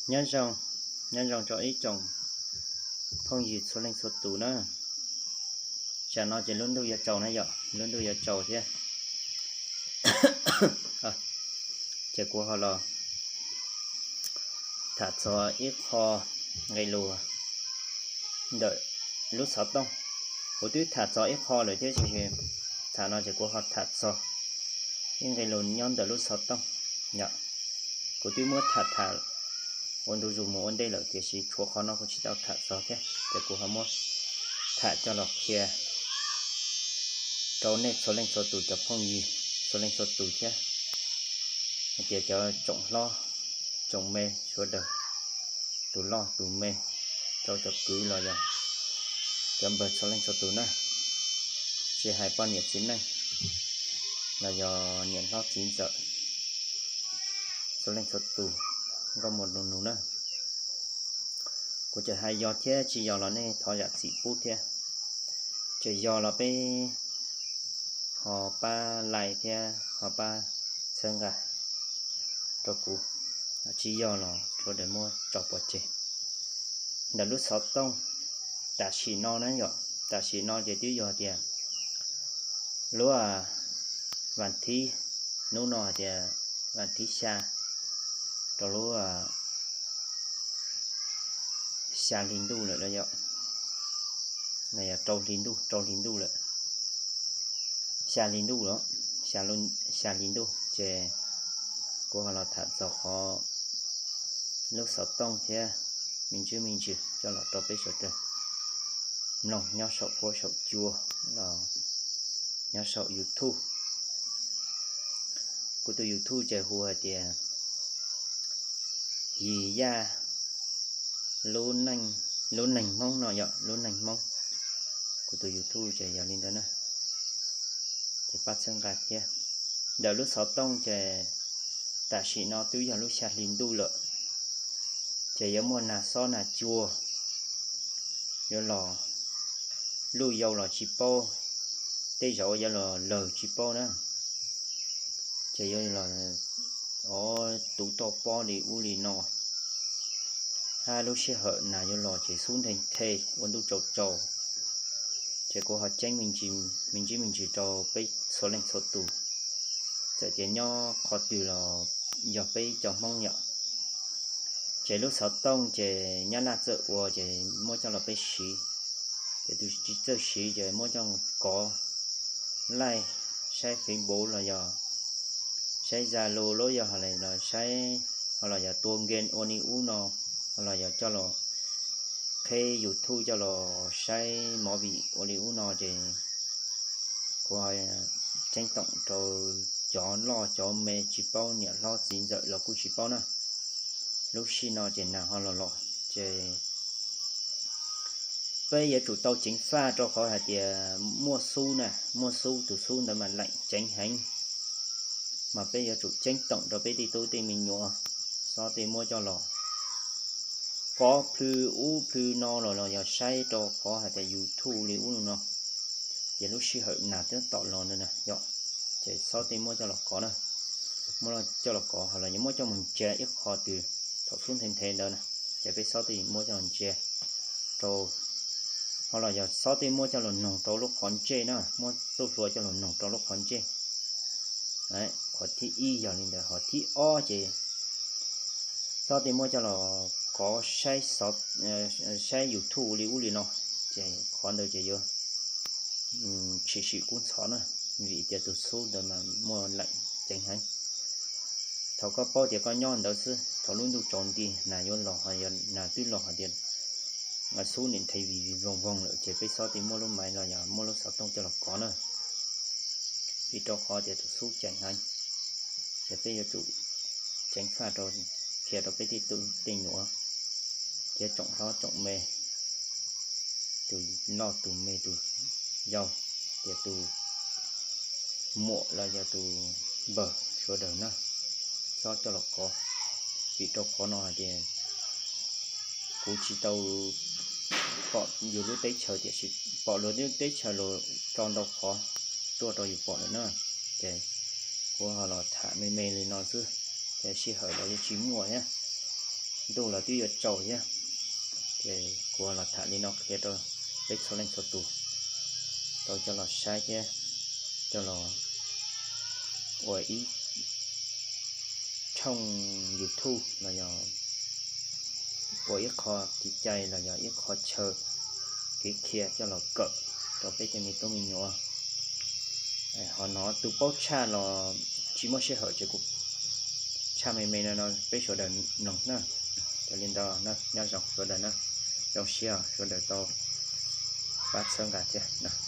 Nyob zoo, nyob zoo rau ib tsoom phooj ywg txhua leej txhua tus na. Tsam no ces lub ntuj yuav tsaus na yom, lub ntuj yuav tsaus thiab. Ces kuv ho los tham txog ib qho nqe lus ntawm lub xov tooj. Kuv twb tham txog ib qho lawm thiab, tiam sis tham no ces kuv ho tham txog ib nqe lus nyob ntawm lub xov tooj. Yog, kuv twb muab tham tham ua ntu zus mus ua ntej lawm, tiam sis tshuav qhov no kuv tsis tau tham txog thiab, ces kuv ho muab tham coj los qhia rau nej txhua leej txhua tus cov phooj ywg txhua leej txhua tus thiab, hais tias cov tsoom hlob tsoom me sawv daws, tus loj tus me, rau cov kwv los yog cov npawg txhua leej txhua tus na, tsis hais poj niam txiv neej los yog niam hlob txiv ntxawm, txhua leej txhua tus, nkauj muam nus nus na. Kuv tseem hais yog thiab tsis yog los nej thov zam txim pub thiab. Tseem yog los peb ho pab like thiab ho pab txhawb nqa rau kuv, tsis yog los sawv daws muab tso pov tseg. Ntawm lub xov tooj tam sim no na yom, tam sim no ces twb yog tias lub vas thib, hnub no hais tias vas thib xya, rau lub xya hli ntuj lawm los yog, yog rau hli ntuj, rau hli ntuj lawm, xya hli ntuj los, xya hli ntuj ces kuv ho los tham txog qhov lub xov tooj thiab me ntsis me ntsis coj los rau peb sawv daws mloog nyob saum huab saum cua los nyob saum YouTube. Kuv tus YouTube ces hu hais tias Yis Yaj lub neej Hmoob no yom, lub neej Hmoob. Kuv tus YouTube ces yog li ntawd na, ces pab txhawb nqa thiab. Ntawm lub xov tooj ces tam sim no twb yog lub xya hli ntuj lawm, ces yuav muaj nag xob nag cua yuav los, luj yau los tsis paub, tej zaum yuav los lawg tsis paub na, ces yuav los o, tu toj pob li ub li no, hab lub sij hawm nag yuav los ces xub nthe nthe ua ntuj tsaus tsaus. Ces kuv ho ceeb me ntsis me ntsis rau peb txhua leej txhua tus, txawm tias nyob qhov twg los yog peb cov Hmoob yom. Ces lub xov tooj ces Nyab Laj txawj ua ces muab coj los peb siv, ces tus tsis txawj siv ces muab coj kov laij, saib Facebook los yog saib Zalo los yog ho los saib, ho los yog tua game ua li ub no, ho los yog coj los qheb YouTube coj los saib movie ua li ub no ces kuv ceeb toom rau cov loj cov me tsis paub, niam hlob txiv ntxawm los kuj tsis paub na. Lub sij no ces nag ho los los ces peb yuav tsum tau ceev faj rau qhov hais tias muaj xub na, muaj xub, tus xub ntawd mas leem ceev heev, mas peb yuav tsum ceeb toom rau peb tej tub tej me nyuam, xob tej muab coj los kov plhws ub plhws no los los yog saib rau qhov hais tias YouTube li ub li no, ces lub sij hawm nag twb tom los ntawd na yom, ces xob tej muab coj los kov na, muab coj los kov ho los yog muab coj mus ntsia ib qho twg thaum xub nthe nthe ntawd na, ces peb xob tej muab coj los ntsia rau, ho los yog xob tej muab coj los noog rau lub qhov ntsej na, muab txuj hlua coj los noog rau lub qhov ntsej. Qhov thib ib yog li ntawd, qhov thib ob ces xob tej muab coj los kov saib YouTube li ub li no, ces qhov ntawd ces yuav tshwm sim kub ntxhov na, vim tias tus xub ntawd mas muaj leem ceev heev. Thaum koj paub tias koj nyob ntawd xwb, thaum lub ntuj tsaus nti nag yuav los, nag twb los hais tias xub nim nthe vij vij voog voog lawm ces peb xob tej muab lub maiv los yog muab lub xov tooj coj los kov na, vim rau qhov tias tus xub ceev heev. Ces peb yuav tsum ceev faj rau, qhia rau peb tej tub tej nyuam, thiab tsoom hlob tsoom me, tus loj tus me tus yau, tias tus muam los yog tus npawg sawv daws na, xob coj los kov. Vim rau qhov no hais tias kuv tsis tau pom yus lub teb chaws, tiam sis pom luag lub teb chaws los tso ntau qhov tuaj rau yus pom lawm na, ces kuv ho los tham me me li no xwb, ces sij hawm los yeej tsis muaj thiab. ntuj los twb yuav tsaus thiab. Ces kuv los tham li no qhia rau peb txhua leej txhua tus tau coj los saib thiab coj los ua ib tshooj YouTube los yog ua ib qho kev cai los yog ib qho chaw kev qhia coj los kawm rau peb tej me tub me nyuam. Ho no tus paub tshaj los tsis muaj sij hawm ces kuv tshaj me me no no peb sawv daws mloog na. Ces li ntawd na, nyob zoo sawv daws na, zoo siab sawv daws tau pab txhawb nqa thiab.